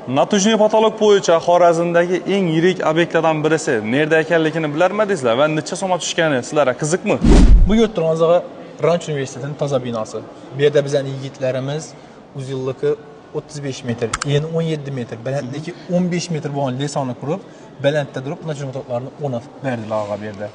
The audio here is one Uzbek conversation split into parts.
Натяжной потолок bo'yicha Xorazmdagi eng yirik obyektlardan birisi nerda ekanligini bilarmadingizlar va necha so'mga tushgani sizlarga qiziqmi? Bu gördüyünüz ağa Ranç Universitetinin taza binası. Bu yerdə bizənin yiğitlərimiz uzunluğu 35 metr, eni 17 metr, balandligi 15 metr bo'lgan lesoni qurib, balandda turib, натяжной потолок larni o'rnatib berdilar ağa bu yerda.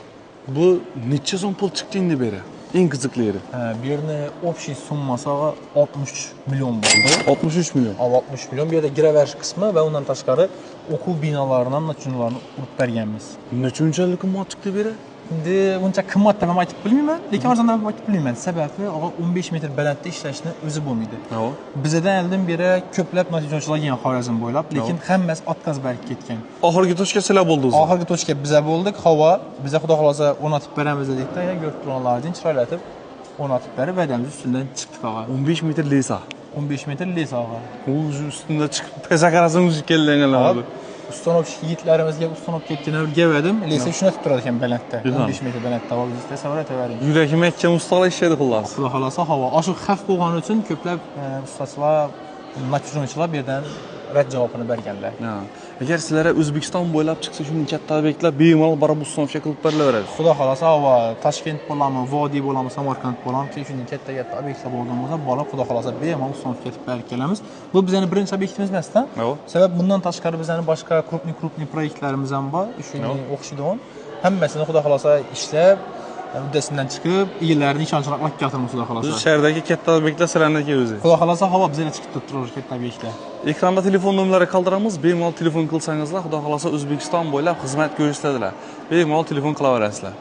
Bu necha so'm pul chiqdi endi beri? Eng qiziqli yeri. Ha, bu yerni общий summasi ağa 63 million bo'ldi. 63 million. 60 million. Bu yerda giraver qismi va undan tashqari o'quv binolarini ham натяжной larni urib berganmiz. Necha unchalik qimmat chiqdi beri? Endi uncha qimmat deb ham aytib bilmayman, lekin arzon deb ham aytib bilmayman. Sababi ağa 15 metr balandda ishlashni o'zi bo'lmaydi. Ha. Bizadan oldin beri ko'plab натяжной chilar kelgan Xorazm bo'ylab, lekin hammasi отказ berib ketgan. Oxirgi точка sizlar bo'ldi o'zi. Oxirgi точка biza bo'ldik, havo biza xudo xohlasa o'rnatib beramiz dedikda, yana ko'rib turganlaringiz chiroylatib o'rnatib berib, va'damiz ustidan chiqdik og'a. 15 metr леса. 15 metr леса og'a. U ustunda chiqib pesa qarasam kelganlar. Установщик yigitlarimizga установка etgan gavadim, леса shunatib turadi ekan balandda. 15 metr balandda o'zingiz tasavvur etavering. Yuragi mahkam ustalar ishlaydi xullas. Xudo xohlasa havo. Shu xavf bo'lgani uchun ko'plab ustachilar, натяжной chilar bu yerdan rad javobini berganlar. Ha. Agar sizlarga O'zbekiston bo'ylab chiqsa shunday katta obyektlar bemalol borib установка qilib berilaveradi. Xudo xohlasa havo Toshkent bo'ladimi, Vodiy bo'ladimi, Samarqand bo'ladimi, keyin shunday katta-katta obyektlar bo'lgan bo'lsa, borib xudo xohlasa bemalol установка etib berib kelamiz. Bu bizning birinchi obyektimiz emas-da. Sabab bundan tashqari bizning boshqa крупный-крупный proyektlarimiz ham bor. Shunga o'xshaydigan. Hammasini xudo xohlasa ishlab, uddasidan chiqib, egalarini ishonchini oqlab keltiramiz xudo Biz xohlasa. shahardagi katta obyektlar sizlarniki o'zi. Xudo xohlasa havo bizga chiqib turibdi katta obyektlar. Ekranda telefon nomerlari qoldiramiz. Bemalol telefon qilsangizlar, xudo xohlasa O'zbekiston bo'ylab xizmat ko'rsatadilar. Bemalol telefon qilaverasizlar.